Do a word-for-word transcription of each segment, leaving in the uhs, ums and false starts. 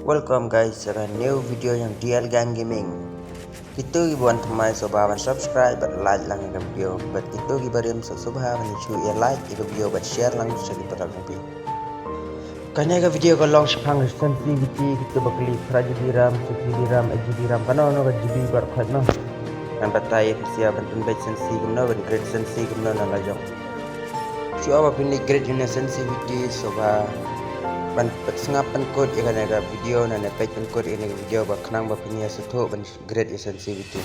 Welcome guys, sa ka new video jong D L Gang Gaming. Kito kiba wan thymmai sngewbha ban subscribe bad like lang ïa ka video. Bad kito kiba rim sngewbha ban shu ïa like ïa ka video bad share lang sha ki palat jong phi. Kane ka video ka long shaphang sensitivity, kito ba kylli phra G B RAM, six G B RAM, eight G B RAM, kano kano ka G B baroh khoit noh. Ngan batai ïa phi sha ban pynbeit sensi kumno, ban grade sensi kumno na la jong. Shuwa ba phin leit grade ïa une sensitivity sngewbha ban pynsngap pynkut ïa kane ka video, ne peit pynkut ïa kane ka video ba khnang ba phin ïa sngewthuh ban grade ïa sensitivity.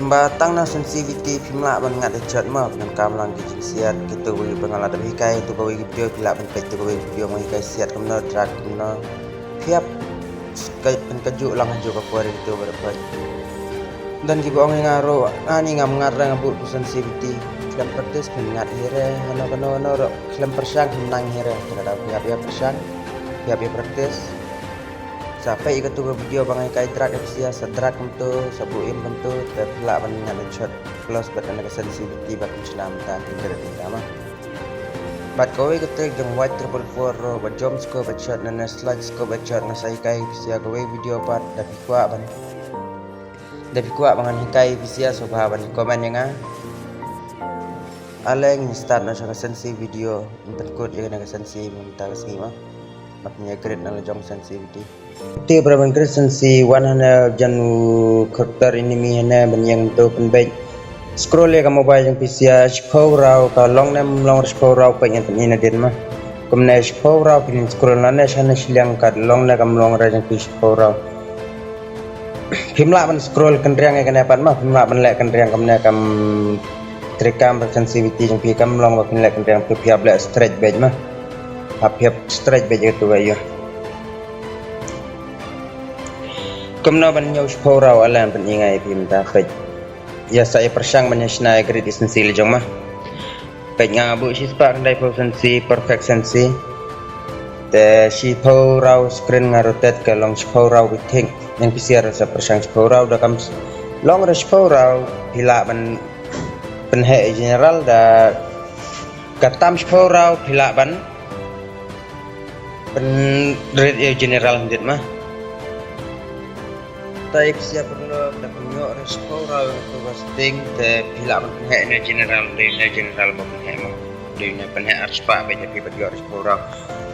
Ba tang na sensitivity phim lah ban ngat ïa shot mo, phin kam lang ki jingsiat kito ba nga la dep hikai ïa kito kawei ki video, phi lah ban peit kito kawei ki video ba nga hikai siat kumno, drag kumno. Phi hap pynkajuh lang ha kajuh ka por ïa kito baroh khoit. Don kiba ong ïa nga ruh, ani ngam ngat re, nga bud tu sensitivity. Khlem practice phin ngat hi re, hano kano kano ruh khlem pyrshang phin nang hi re. Te lada phi hap ïa pyrshang, phi hap ïa practice. Sa peit ïa katu ka video ba nga hikai drag ïa phi sha, sa drag kumtu, sa buh in kumtu, te phi lah ban ngat ïa shot plus bad kane ka sensitivity ba phin shna mynta, phin grade mynta mo. Bad kawei ka trick jong White Triple Four ruh ba jump scope headshot ne ne slide scope headshot nga sa hikai ïa phi sha kawei video pat, da phi kwah ban, da phi kwah ba ngan hikai ïa phi sha sngewbha ban comment ïa nga. Ale ngin start noh sha ka sensi video, ngin pynkut ïa kane ka sensi mynta ka sngi mo. Bad ngin ïa grade na la jong sensitivity. Te para ban grade sensi, wan hane jan u character enemy hane ban ïeng to pynbeit. Scroll ïa ka mobile jong phi sha, shiphew raw ka long ne ym long re shiphew raw, peit ngan pyni nadien mo. Kumne shiphew raw phin scroll na ne shane shiliang ka long ne kam long re jong phi shiphew raw. Phim lah ban scroll kynriang ïa kane pat mo, phim lah ban leh kynriang kumne kam treikam ba sensitivity jong phi kam long ba phin leh kynriang, phi hap leh straight beit mo. Hap, phi hap straight beit ïa katu ka ïa. Kumno ban ñiew shiphew raw, ale ngan pyni nga ïa phi mynta, peit. Ïa sa ïa pyrshang ban ïa shna ïa grade ïa sensi la jong mo. Peit nga buh shispah khyndai phew sensi, perfect sensi. Te shiphew raw screen nga rotate ka long shiphew raw, phi thik. Ïa phi sha ruh sa pyrshang shiphew raw, da kam long re shiphew raw phi lah ban pynheh general, da ka tam shiphew raw phi lah ban pynrit ïa general hynrei mo. Te ïa phi sha paralok, da pynïoh re shiphew raw ïa katu ka setting, te phi lah ban pynheh ïa general, dei ïa general ba pynheh mo. Dei ïa pynheh arspah beit, da phi bad ïoh re shiphew raw.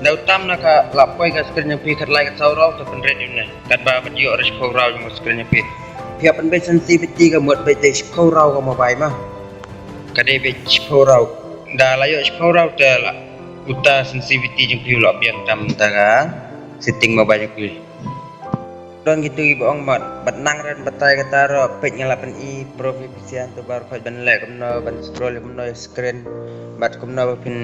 Da u tam na ka la poi ka screen jong phi khatlai khatsaw raw, te pynrit ïa une. Katba bad ïoh re shiphew raw jong ka screen jong phi. Phi hap pynbeit sensitivity ka mut beit dei shiphew raw ka mobile mo. Ka dei beit shiphew raw. Da la ïoh shiphew raw te la uta sensitivity jong phi u la biang tam mynta ka setting mobile jong phi. Don kitu kiba ong mat, bad nang ren batai kata ruh, peit nga la pyni, proof ïa phi sha, to baroh khoit ban leh kumno, ban scroll kumno ïa screen, bad kumno ba phin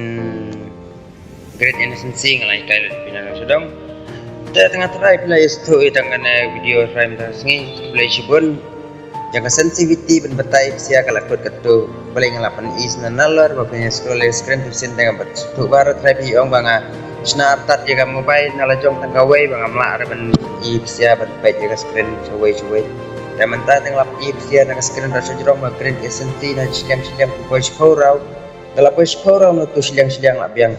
grade ïa sensi, nga la hikai lut phi na sudong. Te tang nga trai phi la ïa sngewthuh ïa tang kane video trai mynta sngi, khublei shibun. Ïa ka sensitivity ban batai phi sha ka la kut katu. Balei nga la pyni sha nalor ba phin ïa scroll ïa screen phi sien, tang ba sngewthuh baroh, trai phi ong ba nga shna artat ïa ka mobile na la jong tang kawei, ba ngam lah re ban i phi sha ban peit ïa ka screen shawei shawei. Te mynta tang la i phi sha na ka screen ruh shajrong ba grade ïa sensi na shiliang shiliang, poi shiphew raw. Da la poi shiphew raw na tu shiliang shiliang la biang.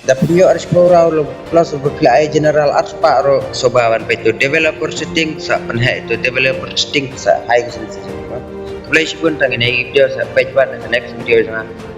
Da pynïoh re shiphew raw lo plus ba phi la ai general arspah ruh, sngewbha ban peit to developer setting, sa pynheh to developer setting, sa high ka sensi. Khublei shibun, tang kine ki video, sa peit pat ha ka next video jong nga.